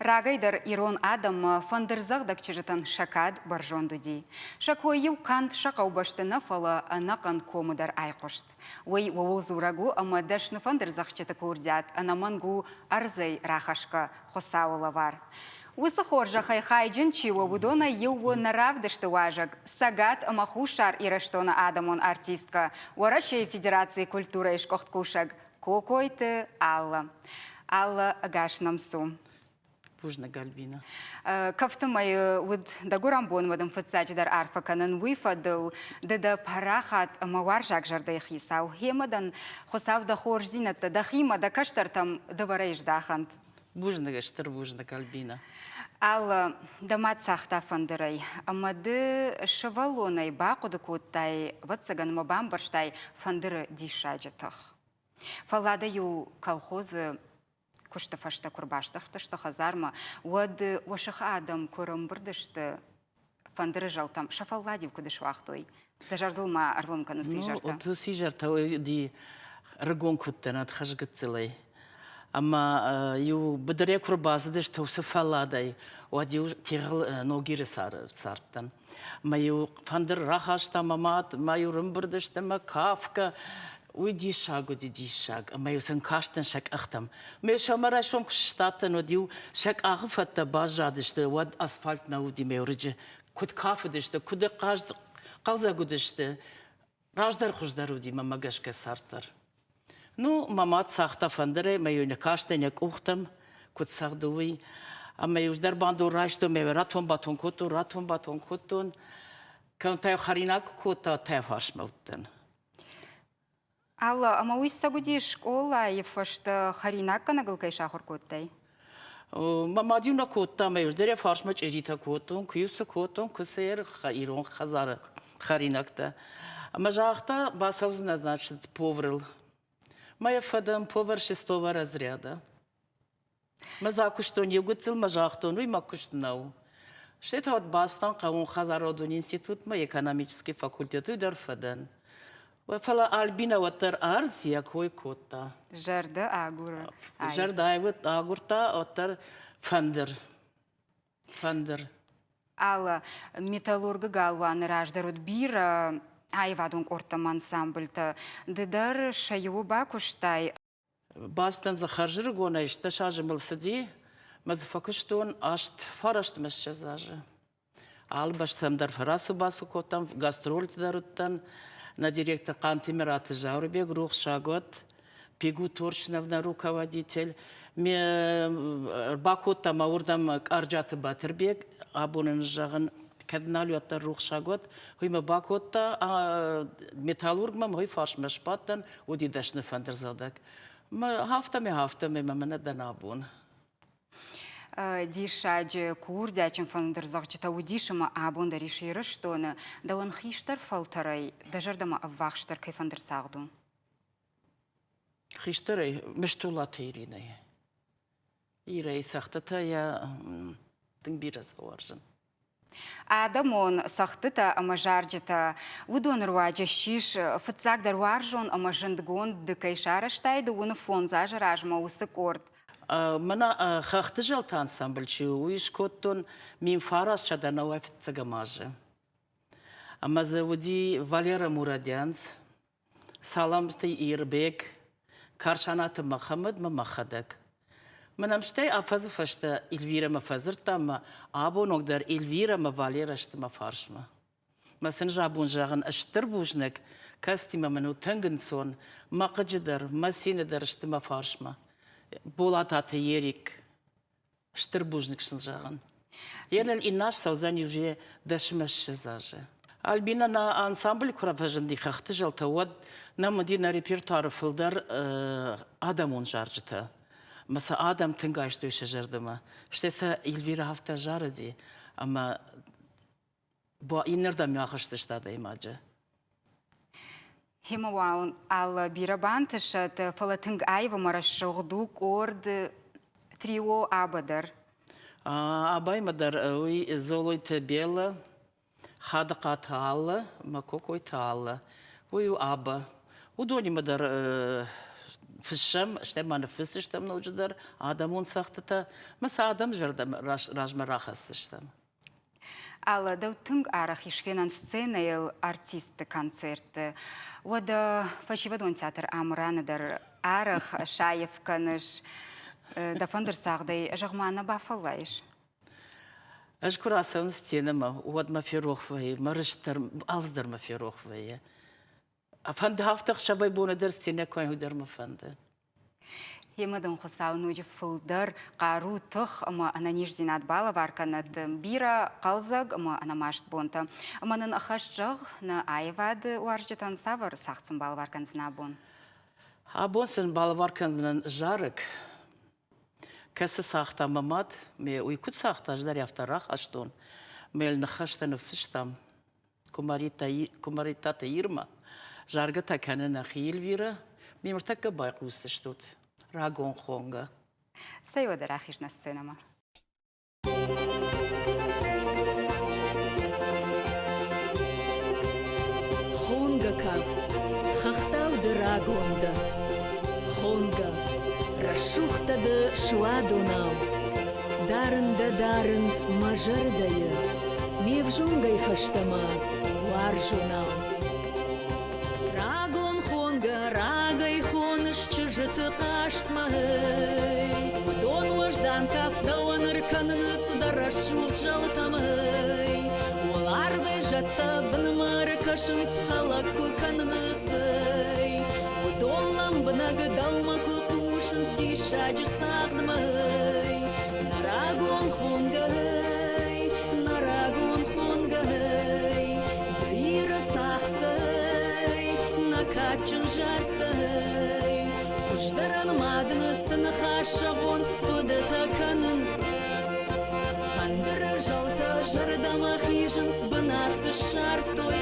Рагӕй дӕр ирон адӕммӕ фӕндырдзӕгъдӕг чызджытӕн сӕ кад бӕрзонд уыди. Сӕ кой-иу канд сӕ хъӕубӕсты нӕ, фӕлӕ ӕнӕхъӕн комы дӕр айхъуыст. Уый ууыл дзурӕг у, ӕмӕ дӕсны фӕндырдзӕгъдджыты курдиат ӕнӕмӕнг у ӕрдзӕй рахӕсгӕ Хуыцауы лӕвар. Уыцы хорзӕхӕй хайджын чи у, уыдонӕй иу у нӕ равдысты уазӕг, Цӕгат ӕмӕ Хуссар Ирыстоны адӕмон артисткӕ, Уӕрӕсейы Федерацийы культурӕйы сгуыхт кусӕг Кокойты Алла. Алла, ӕгас нӕм цу. Бузныг, Альбина. Кӕфты мӕйы уыд дӕ гуырӕн бонмӕ дын фыццаджыдӕр арфӕ кӕнын уый фӕдыл ды дӕ парахат ӕмӕ уарзаг зӕрдӕйы хицау. Гъемӕ дӕн Хуыцау дӕ хорздзинӕдтӕ дӕхимӕ, дӕ кӕстӕртӕм дывӕрӕй здахӕнт. Бузныг, стыр бузныг, Альбина. Алла, дӕ мад цагъта фӕндырӕй, ӕмӕ ды сывӕллонӕй бахъуыды кодтай, ӕвӕццӕгӕн ӕмӕ бамбӕрстай фӕндыры диссаджы тых. Фӕлладӕй-иу колхозы куысты фӕстӕ куы рбаздӕхтысты хӕдзармӕ, уӕд уӕ сыхы адӕм куы рӕмбырд сты фӕндыры зӕлтӕм, сӕ фӕллад-иу куыд суагътой? Дӕ зӕрдыл ма ӕрлӕууын кӕн уыцы изӕртӕ. Ну, уыцы изӕртӕ уыди ӕрыгон куыдтӕн ӕд хӕзгыццылӕй. Ӕмӕ иу быдырӕй куы рбацыдысты уыцы фӕлладӕй, уӕд-иу тигъыл Ногиры цардтӕн. Мӕ-иу фӕндыр рахаста мӕ мад, мӕ-иу рымбырд сты мӕ кафгӕ. Уый диссаг уыди, диссаг. Ӕмӕ-иу сын кастӕн сӕ къӕхтӕм. Ме сӕумӕрайсом куы сыстадтӕн, уӕд-иу сӕ къахы фӕдтӕ баззадысты, уӕд асфальт нӕ уыди ме рыджы. Куыд кафыдысты, куыд хъӕлдзӕг уыдысты. Раздӕр хуыздӕр уыди мӕнмӕ гӕсгӕ цард дӕр. Ну, мӕ мад цагъта фӕндырӕй, мӕ-иу нӕ кастӕн йӕ къухтӕм, куыд цӕгъды, уый. Ӕмӕ-иу дӕр бандон райстон, мӕ ратон-батон кодтон, ратон-батон кодтон. Кӕм та хӕринаг куы кодта, та фарсмӕ уыдтӕн. Алла, ӕмӕ уый цӕг уыди скъолайы фӕстӕ хӕринаггӕнӕгыл кӕй сахуыр кодтай? Мӕ мад-иу нӕ кодта, мӕ ӕз дӕр йӕ фарсмӕ чъиритӕ кодтон, куы-иу цы кодтон, куы цы ирон хӕдзары хӕринӕгтӕ. Ӕмӕ загъта, бацӕудзынӕ, значит, поварыл. Мӕ йӕ фӕдӕн повар шестого разряда. Мӕ закуыстон иу гыццыл, мӕ загътон, уый мӕ куыст нӕу. Стӕй та уӕд бацыдтӕн хъӕууон хӕдзарадон институтмӕ, экономический факультет, уый дӕр фӕдӕн. Фӕлӕ Альбинӕ уӕддӕр ӕрдз йӕ кой кодта. Зӕрдӕ агуры. Зӕрдӕ агуырдта, уӕддӕр фӕндыр. Фӕндыр. Алла, металлургы галуаны раздӕр уыд бирӕ аивадон къордтӕ ӕмӕ ансамбльтӕ. Ды дӕр сӕ иуы бакуыстай. Бацыдтӕн дзы хӕрзӕрыгонӕй, 16 азы мыл цыди, мӕ дзы фӕкуыстон аст фарастмӕ 20 азы. Алы бӕстӕм дӕр фӕрацу-бацу кодтам, гастрольты дӕр уыдтӕн. Нӕ директор Хъантемираты Зауырбег рухсаг уӕд, Пегу Торчынов нӕ руководитель. Ме рбакодта мӕ уырдӕм Къарджиаты Батырбег, абон ын зӕгъын, кӕд нал уӕддӕр рухсаг уӕд, уый мӕ бакодта металлургмӕ, уый фарсмӕ сбадтӕн, уыди дӕсны фӕндырдзӕгъдӕг. Мӕ афтӕмӕй, афтӕмӕй мӕ мӕнӕ дӕн абон. Диссаджы курдиатджын фӕндырдзӕгъдджытӕ уыдис ӕмӕ абон дӕр ис Ирыстоны. Дӕуӕн хистӕр фӕлтӕрӕй дӕ зӕрдӕмӕ ӕввахсдӕр кӕй фӕндырдзагъд у? Хистӕрӕй Мыстулаты Иринӕйы. Ирӕйы цӕгъдтытӕ йӕ тынг бирӕ уарзын. Адӕмон цӕгъдтытӕ ӕмӕ зарджытӕ уыдоны руаджы ссис фыццагдӕр уарзон ӕмӕ зындгонд ды кӕй сарӕзтай дыууын фондз азы размӕ уыцы къорд. Мӕнӕ хӕхты зӕлты ансамбль чи у, уый скодтон 1995 азы. Ӕмӕ дзы уыди Валера Мурадянц, Саламты Ирбег, Карсанаты Мӕхӕмӕт мӕ мӕхӕдӕг. Мӕн стӕй афӕдзы фӕстӕ Эльвирӕмӕ фӕдзырдта ӕмӕ абон онг дӕр Эльвирӕ ӕмӕ Валерӕ сты мӕ фарсмӕ. Мӕ сын абон зӕгъын стыр бузныг, кӕстимӕ мын у тынг ӕнцон, мӕ хъыджы дӕр, мӕ цины дӕр сты мӕ фарсмӕ. Болататы Ерик, Стыр бузныг сын зӕгъын. Еныл иннӕ ссӕудзӕн уже дӕсмӕ ссӕдз азы. Альбина нӕ ансамбль куы фӕзынди хӕхты зӕлтӕ, уӕд нӕм уыди нӕ репертуары фылдӕр адӕмон зарджытӕ. Ӕмӕ сӕ адӕм тынг айстой сӕ зӕрдӕмӕ. Стӕй сӕ Эльвирӕ афтӕ зарыди, ӕмӕ иннӕрдӕм ахызтысты адӕймаджы. Гъемӕ уал алы бирӕ бантысӕд, фӕлӕ тынг аив ӕмӕ рӕсугъд у къорд трио Аба дӕр. Абаймӕ дӕр уый Золойты Беллӕ, Хадыхъаты Аллӕ ӕмӕ Кокойты Аллӕ. Уый у Аба. Уыдонимӕ дӕр. фыссӕм, стӕй ма ныффысдзыстӕм ноджыдӕр адӕмон цӕгъдтытӕ, мӕ сӕ адӕм зӕрдӕмӕ размӕ рахӕсдзыстӕм. Алла, дӕу тынг арӕх ис фенӕн сценӕйыл артистты концертты. Уӕдӕ фӕсивӕдон театр Амыраны дӕр арӕх саив кӕныс. Дӕ фӕндырдзагъдӕй, зӕгъ-ма, нӕ бафӕллайыс? Ӕз куы рацӕуын сценӕмӕ, уӕд мӕ ферох вӕййы, мӕ рыст дӕр, алцыдӕр мӕ ферох вӕййы. Фӕнды афтӕ ӕхсӕвӕй боны дӕр сценӕ куы дӕр мӕ фӕнды. Йемӕ дын Хуыцау ноджы фылдӕр хъару, тых ӕмӕ ӕнӕниздзинад балӕвар кӕнӕд бирӕ хъӕлдзӕг ӕмӕ ӕнӕмаст бонтӕ. Ӕмӕ нын ӕххӕст зӕгъ, нӕ аивады уарзджытӕн цавӕр цагъд сын балӕвар кӕндзынӕ абон? Абон сын балӕвар кӕндзынӕн зарӕг, кӕцы цагъта мӕ мад, ме уый куыд цагъта, ӕз дӕр афтӕ рахастон. Мӕ йыл ныхӕстӕ ныффыстам. Куымӕридтаты Ирмӕ, заргӕ та кӕны нӕхи Эльвирӕ, ме мыртӕккӕ байхъусдзыстут рагон хонгӕ. Цӕй уӕдӕ рахиз нӕ сценӕмӕ. Хонгӕ кафт, хӕхтау ды рагон дӕ. Хонгӕ, рӕсугъдтӕ ды суадонау. Дарын дӕ дарын мӕ зӕрдӕйы, ме взонгӕй фӕстӕмӕ уарзонау. Рагон хонгӕ, рагӕй хоныс чызджыты хъазтмӕ. Уыдон уӕздан кафтауӕн ӕркӕнынц дӕ рӕсугъд зӕлтӕм. Уӕларвӕй зӕдтӕ бынмӕ ӕркӕсынц, хӕлӕг куы кӕнынц. Уыдон лӕмбынӕг дӕумӕ куы хъусынц диссаджы цагъдмӕ. Нӕ рагон хонгӕй, нӕ рагон хонгӕй, Иры цагъдтӕй, нӕ кадджын зардтӕй. Хуыздӕрӕн ма дын цы ныхас зӕгъон, хъуыдытӕ кӕнын. Фӕндыры зӕлтӕ зӕрдӕмӕ хизынц, бынат дзы ссардтой.